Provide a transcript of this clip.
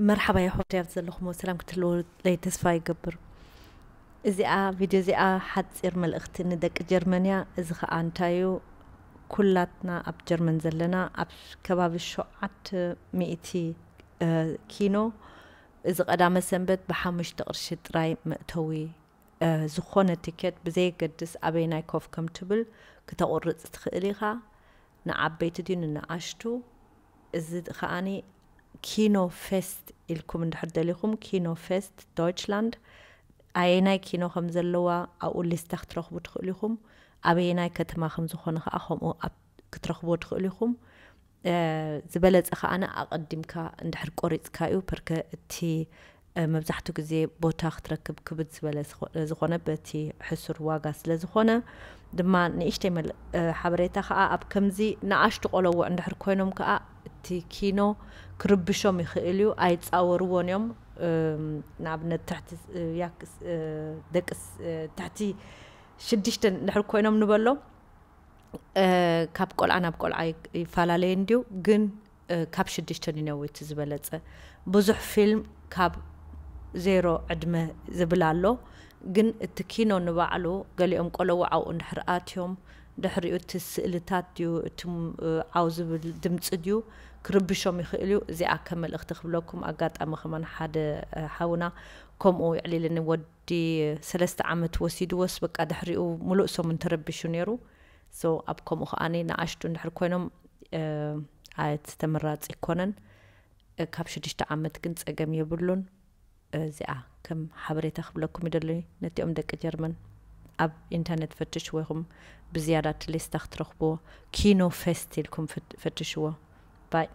መርሓባ የሕዋተይ፣ ኣብ ዘለኹሞ ሰላም ክትህልወለይ ተስፋ ይገብር። እዚኣ ቪድዮ እዚኣ ሓፂር መልእኽቲ ንደቂ ጀርመን እያ። እዚ ኸኣ እንታይ እዩ? ኩላትና ኣብ ጀርመን ዘለና ኣብ ከባቢ ሸውዓተ ሚእቲ ኪኖ እዚ ቀዳመ ሰንበት ብሓሙሽተ ቅርሺ ጥራይ መእተዊ ዝኾነ ቲኬት ብዘየገድስ ኣበየናይ ኮፍ ከም ትብል ክተቑርጽ ትኽእል ኢኻ። ንዓበይቲ ድዩ ንንኣሽቱ? እዚ ከኣኒ ኪኖ ፌስት ኢልኩም እንድሕር ደሊኹም፣ ኪኖ ፌስት ዶይችላንድ ኣየናይ ኪኖ ከም ዘለዋ ኣብኡ ሊስታ ክትረኽቡ ትኽእሉ ኢኹም። ኣበየናይ ከተማ ከም ዝኾነ ከኣ ከምኡ ኣብ ክትረኽብዎ ትኽእሉ ኢኹም። ዝበለፀ ከዓነ ኣቐዲምካ እንድሕር ቆሪፅካ እዩ። ፐርከ እቲ መብዛሕትኡ ግዜ ቦታ ክትረክብ ክብድ ዝበለ ዝኾነ በቲ ሕሱር ዋጋ ስለ ዝኾነ ድማ ንእሽተይ ሓበሬታ ከዓ ኣብ ከምዚ ንኣሽቱ ቆለዎ እንድሕር ኮይኖም ከዓ እቲ ኪኖ ክርብሾም ይኽእል እዩ። ኣይፃወርዎን እዮም። ንኣብነት ትሕቲ ደቂ ትሕቲ ሽዱሽተ እንድሕር ኮይኖም ንበሎም ካብ ቆልዓ ናብ ቆልዓ ይፈላለየ እንድዩ፣ ግን ካብ ሽዱሽተ ንነው እቲ ዝበለፀ። ብዙሕ ፊልም ካብ ዜሮ ዕድመ ዝብል ኣሎ፣ ግን እቲ ኪኖ ንባዕሉ ገሊኦም ቆለዎ ዓብኡ እንድሕር ኣትዮም ድሕሪኡ እቲ ስእልታት ድዩ እቲ ዓው ዝብል ድምፂ ድዩ ክርብሾም ይኽእል እዩ። እዚኣ ከም መልእኽቲ ክብለኩም። ኣጋጣሚ ከማን ሓደ ሓውና ከምኡ ይዕሊልኒ፣ ወዲ ሰለስተ ዓመት ወሲድዎስ በቃ ድሕሪኡ ሙሉእ ሰሙን ተረቢሹ ነይሩ። ሶ ኣብ ከምኡ ከዓኒ ንኣሽቱ እንድሕር ኮይኖም ኣየት ተመራፂ ይኮነን። ካብ ሽዱሽተ ዓመት ግን ፀገም የብሉን። እዚኣ ከም ሓበሬታ ክብለኩም ይደሊ ነቲኦም ደቂ ጀርመን። ኣብ ኢንተርነት ፈትሽዎ ኢኹም ብዝያዳ እቲ ሊስታ ክትረኽብዎ። ኪኖ ፌስት ኢልኩም ፈትሽዎ። ባይ።